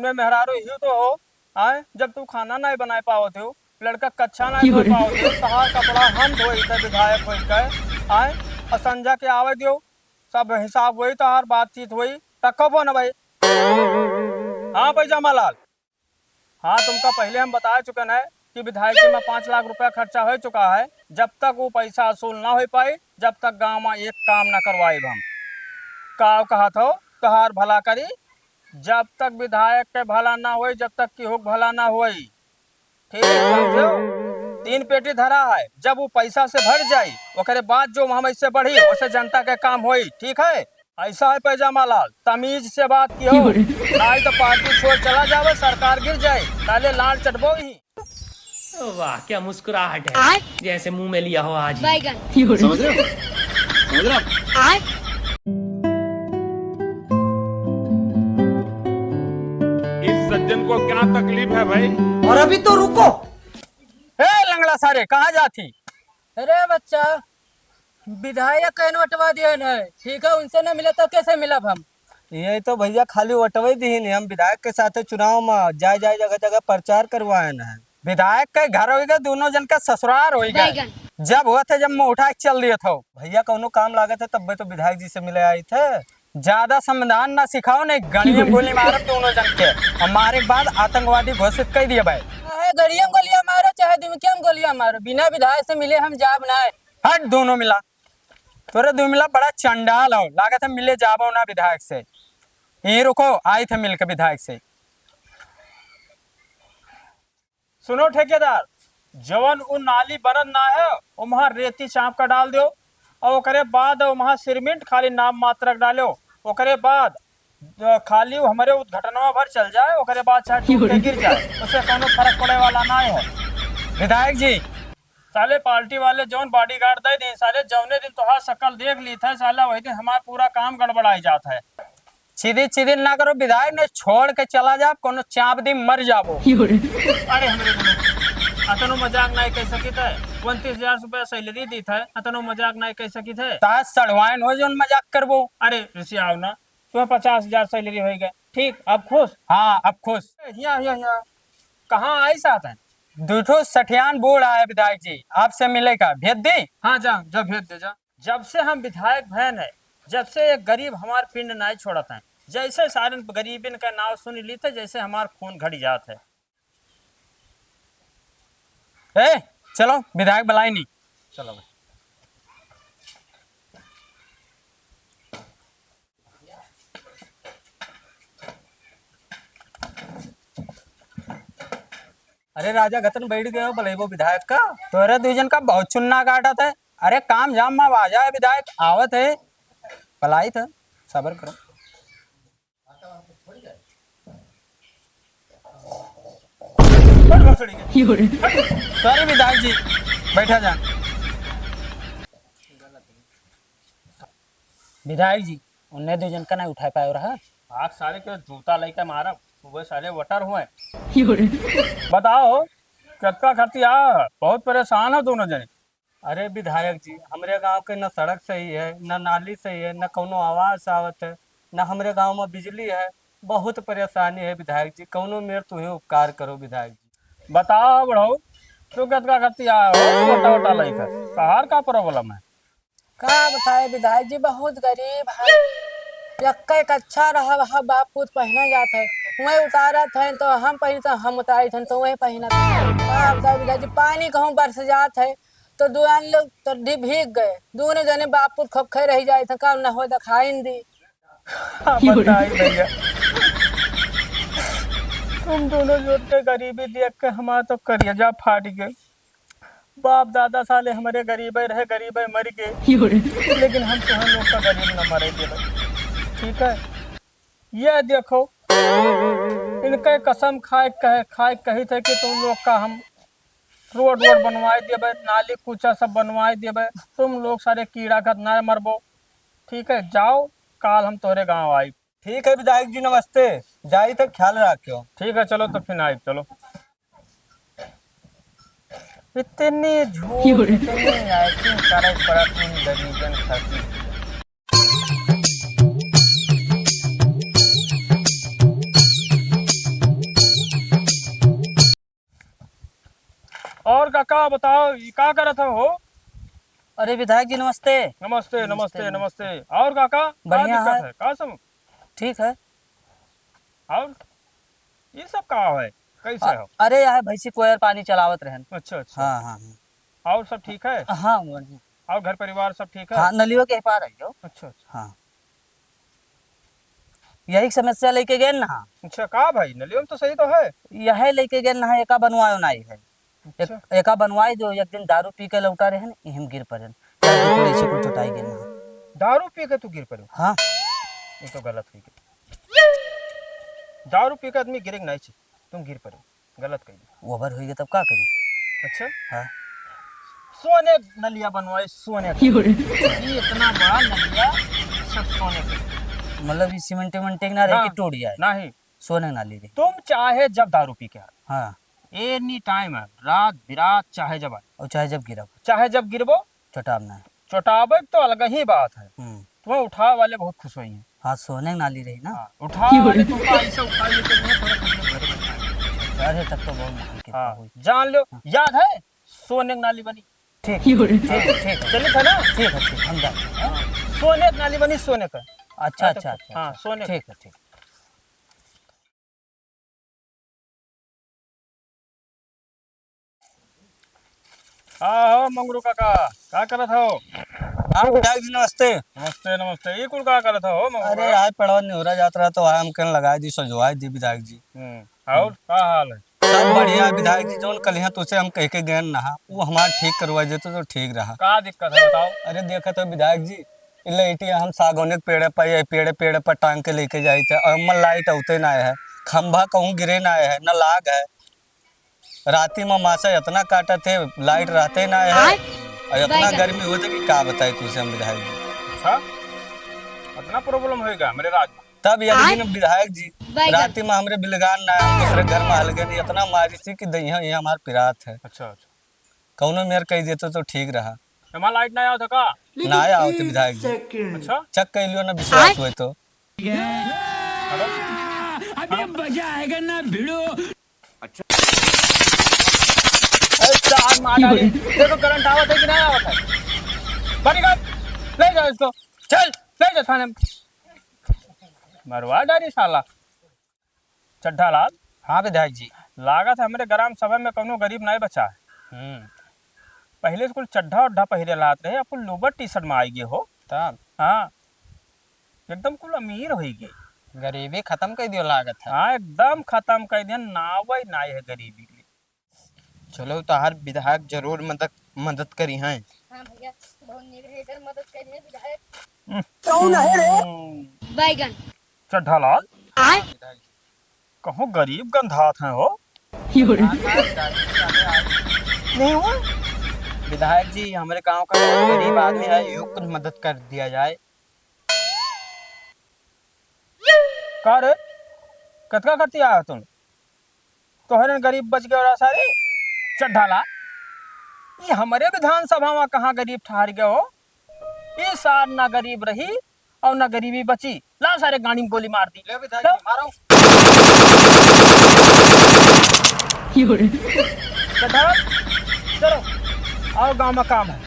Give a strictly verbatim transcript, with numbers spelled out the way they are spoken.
में मेहरारू ही तो हो, आए, जब तू खाना नाहीं बनाए पावत हो, लड़का कच्छा नाहीं धोए पावत हो, तहार कपड़ा हम धोई थे विधायक होई के, आए, और संझा के आवे दियो, सब हिसाब होई, तहार बातचीत होई, रखो फोन भाई। हाँ पैजामा लाल, हाँ, तुमका पहिले हम बताए चुकन है कि विधायकी में पाँच लाख रुपया खर्चा हो चुका है। जब तक वो पैसा वसूल ना हो पाई, जब तक गाँव में एक काम ना करवाइब हम। का कहत हो, तोहार भला करी, जब तक विधायक के भला ना होई, जब तक केहू के भला ना होई। ठीक समझो? तीन पेटी धरा है, जब वो पैसा से भर जाई, ओकरे बाद जो हम इससे बढ़ी, उसे जनता के काम होई। ठीक है? ऐसा है पैजामा लाल, तमीज से बात किहो, नाहीं तो पार्टी छोड़ चला जावे, सरकार गिर जाए, ताले लाड़ चटबो ही। वाह, क्या मुस्कुराहट है, जैसे मुंह में लिया हो आज ही। समझ रहे हो? समझ रहे हो? इस सज्जन को क्या तकलीफ है भाई? और अभी तो रुको। ए लंगड़ा सारे, कहाँ जाती? अरे बच्चा, विधायक के नोटवा दिए न, ठीक है, उनसे न मिले तो कैसे मिलब हम? यही तो भैया, खाली वोटवे दिहिन, हम विधायक के साथे चुनाव में जाए जाए जगह जगह प्रचार करवाए न। विधायक के घर होइगा, दोनों जन का ससुरार होइगा। जब हुआ थे, जब मुँह उठा के चल दिए थे। भैया कौनो काम लागत है तब तो विधायक जी से मिले आई थे। ज्यादा समाधान ना सिखाओ, नहीं गड़ियम गोली मारब दोनों जन के। और मारे के बाद आतंकवादी घोषित कर दिए भाई। चाहे गड़ियम गोलियां मारो, चाहे दुमकियम गोलियां मारो, बिना विधायक से मिले हम जाब ना। हट दोनों मिला, तोरे दो मिला बड़ा चंडाल हो, लागत है मिले जाबो ना विधायक से। यहीं रुको, आई थे मिलके विधायक से। सुनो ठेकेदार, जवन उ नाली बनत ना है, ओम्हा रेती चाँप का डाल दो, और ओकरे बाद ओम्हा सिरमिंट खाली नाम मात्र डालो। ओकरे बाद, अ, खाली उ हमरे उद्घटनवा भर चल जाए, ओकरे बाद चाहे टूट के गिर जाए, उससे कौनो फर्क पड़े वाला ना है। विधायक जी, साले पार्टी वाले जौन bodyguard दे दी, साले जौने दिन तोहार शकल देख ली था, साला वही दिन हमार पूरा काम गड़बड़ाई जात है। चिदिर चिदिर ना करो विधायक, नहीं छोड़ के चला जाब, कोनो चाप दी मर जाबो। अरे हमरे दोनों, अतनो मजाक नहीं कह सकित है। उनतीस हजार रुपया salary दी था, अतनो मजाक नहीं कह सकित है। ता सड़वाइन हो जौन मजाक करबो। अरे रिसियाव ना, तुम्हें पचास हजार salary होई गए। ठीक, अब खुश? हाँ, अब खुश। हिया, हिया, हिया। कहाँ आई साथ है? दू ठो सठियान बूढ़ आए विधायक जी, आपसे मिले का, भेज दी? हाँ, जा, जा, भेज दे, जा। जब से हम विधायक भयन है, जब से एक गरीब हमार पिंड नाई छोड़त है। जैसे सारन गरीबन का नाव सुन ली थे, जैसे हमार खून घड़ी जात है। ए, चलो, विधायक बुलाई नहीं। चलो भाई। अरे राजा गतन बैठ गए हो, बुलाइबो विधायक का? तोरे दू जन का बहुत चुन्ना काटत है। अरे काम जाम में आ जाए विधायक, आवत है, बुलाई था, सबर करो। Sorry विधायक जी, बैठा जा। विधायक जी, उन्हें दो जन का नहीं उठा पाए रहा। आज सारे के जूता लेके मारब, वो साले वोटर हुए। बताओ, कितना खर्ची आ, बहुत परेशान हो दोनों जने। अरे विधायक जी, हमरे गांव के न सड़क सही है, न नाली सही है, न कौनो आवास आवत है, न हमरे गांव में बिजली है। बहुत परेशानी है विधायक जी, कौनो मेर तुहे उपकार करो विधायक जी। बताओ बुढ़ऊ, तू कितना खर्ची आया हो, छोटा वोटा लेकर, तहार का problem है? का बताए विधायक जी, बहुत गरीब है। यक्के कच्छा रहा, वहाँ बाप पूत पहिना जात है, वहीं उतारत है तो हम पहिनत, हम उतारत हैं तो वहीं पहिनत है। का बताए विधायक जी, पानी कहूँ बरस जात है तो दुआन लोग तो डि-, भीग गए, दोनों जने बाप पूत खपखे रह जाए थे, का न हो दिखाई न दी। हाँ, बताई भैया, तुम दोनों जोड़ के गरीबी देख के हमारा तो करेजा फाट गए। बाप दादा साले हमरे गरीबे रहे, गरीबे मर गए। लेकिन हम तुहन लोग का गरीब न मरे देबे, ठीक है? ये देखो, इनके कसम खाए कहे, खाए कही थे कि तुम लोग का हम रोड वोड बनवाए देबे, नाली कूचा सब बनवाए देबे, तुम लोग सारे कीड़ा खात ना मरबो, ठीक है? जाओ, काल हम तोहरे गाँव आई। ठीक है विधायक जी, नमस्ते। जाई तो ख्याल रखियो। ठीक है, चलो तो फिर आई, चलो। इतनी झूठ, इतनी acting करे पड़त इन गरीबन खातिर। और काका बताओ, ई का करत हो? अरे विधायक जी नमस्ते। नमस्ते, नमस्ते, नमस्ते, नमस्ते। नमस्ते। और काका, का बढ़िया दिक्कत है। है? का सब? ठीक है। और ई सब का है? कैसे अ-, हो? अरे, यह भैंसी कोयर पानी चलावत रहन। अच्छा, अच्छा। हाँ, हाँ, हाँ। और सब ठीक है? हाँ, बढ़िया। और घर परिवार सब ठीक है? हाँ, नलियो के पार आई हो। अच्छा, अच्छा। हाँ। यही समस्या लेके गए ना। अच्छा, का भाई, नलियो में तो सही तो है। यह लेके गए ना, एका बनवायो नाई है। एक, अच्छा। एका बनवाई दो, एक दिन दारू पी के लौटा रहन, इहम गिर पड़न। चाहे तो थोड़ी सी कुल चोटाई गए ना। दारू पी के तू गिर पड़े? हाँ। ये तो गलत हुई गई। दारू पी के आदमी गिरे के नाई चाहिए, तुम गिर पड़े, गलत कह दी। ओवर हुई गई तब का करी? अच्छा। हाँ। सोने नलिया बनवाए, सोने का। ये इतना बड़ा नलिया, सब सोने का। मतलब ये सीमेंट वेमेंट ना रहे ना, कि टूट जाए? नहीं। सोने नाली रही। तुम चाहे जब दारू पी के आ, हाँ। Any time है, रात बिरात चाहे जब आए। और चाहे जब गिरब। चाहे जब गिरबो। चोटाब ना। चोटाबे तो अलग ही बात है। हम्म। तुम्हें उठावे वाले बहुत खुश होई हैं। हाँ, सोने नाली रही ना। हाँ, उठावे वाले तुमको ऐसा उठा लेते हैं, थोड़ा अपने घर में। अरे, तब तो बहुत महान कृपा हाँ, हुई। जान लो, हाँ। याद है, सोने नाली बनी। ठीक, ठीक, ठीक। चलित है ना? ठीक है, ठीक, हम जाते हैं। हाँ, सोने क नाली बनी, सोने का। अच्छा, अच्छा, अच्छा, अच्छा, हाँ, अच्छा। सोने का। ठीक है, ठीक। हाँ, हो मंगरू काका, का करत हो? हाँ, विधायक जी, नमस्ते। नमस्ते, नमस्ते। ई कुल का करत हो, मंगरू अरे, काका? आज पड़वा निहुरा जात रहा, तो आए हम कहन लगाए दी, सजवाए दी, विधायक जी। हम्म, और का हाल है? सब बढ़िया है विधायक जी, जौन कलिहा तुसे हम कह के गए नहा, वो हमार ठीक करवा देते तो ठीक रहा। का दिक्कत है बताओ? अरे देखत हो विधायक जी, ई लइटिया हम सागौने के पेड़े पर, ये पेड़े पेड़े पर टांग के लेके जाइत है, और हमर लाइट अउते ना है, खंभा कहूँ गिरे ना है, न लाग है। राती में मासा इतना काटत है, लाइट रहते ना है, आय। और इतना बैगन। गर्मी होत है कि का बताई तुसे हम विधायक जी। अच्छा, इतना problem होएगा मेरे राज में? तब यदि आय। दिन विधायक जी, बैगन। राती में हमरे बिलगान ना है, हम दूसरे घर में हल गए, इतना मारिस कि दहिया, ये हमार पिरात है। अच्छा, अच्छा। कौनो मेर कह देते तो ठीक रहा। एमा लाइट ना आवत है का? ना आवत है विधायक जी। अच्छा? चेक कर लियो ना, विश्वास आय। होए तो। हेलो? अभी मजा आएगा ना भिड़ो। अच्छा। ए, चार मार डाली। देखो करंट आवत है कि ना आवत है? बड़ी बात, ले जाओ इसको। चल, ले जाओ थाने में। मरवा डाली साला। चड्ढा लाल। हाँ विधायक जी। लागत है हमरे ग्राम सभा में कौनो गरीब नाई बचा है। हम्म। पहिले से कुल चड्ढा उड्ढा पहिरे लात रहे, अब कुल लोअर टी शर्ट में आई गए हो। तब? हाँ, एकदम कुल अमीर होई गए। गरीबी खत्म कर दियो लागत है। हाँ, एकदम खत्म कर दिया, नावई नाई है गरीबी के। चलो, तोहार विधायक जरूर मदद, मदद करी हैं। हाँ भैया, बहुत नीक है, इधर मदद करिए विधायक। हम्म। कौन है रे? बैगन। चड्ढा लाल। आय। कहूँ गरीब गंधात हैं हो। नहीं हुआ? विधायक जी, हमरे गांव का बहुत गरीब आदमी है, यो कुछ मदद कर दिया जाए। का रे, कतका करती आया तुम? तोहरे गरीब बच गए रहा सारे। चड्ढा लाल, ये हमरे विधानसभा में कहाँ गरीब ठहर गए हो? ये सार ना गरीब रही और ना गरीबी बची। ला सारे गाड़ी में गोली मार दी। ले विधायक लो। जी, मारो। चड्ढा लाल, चलो, और गांव में काम है।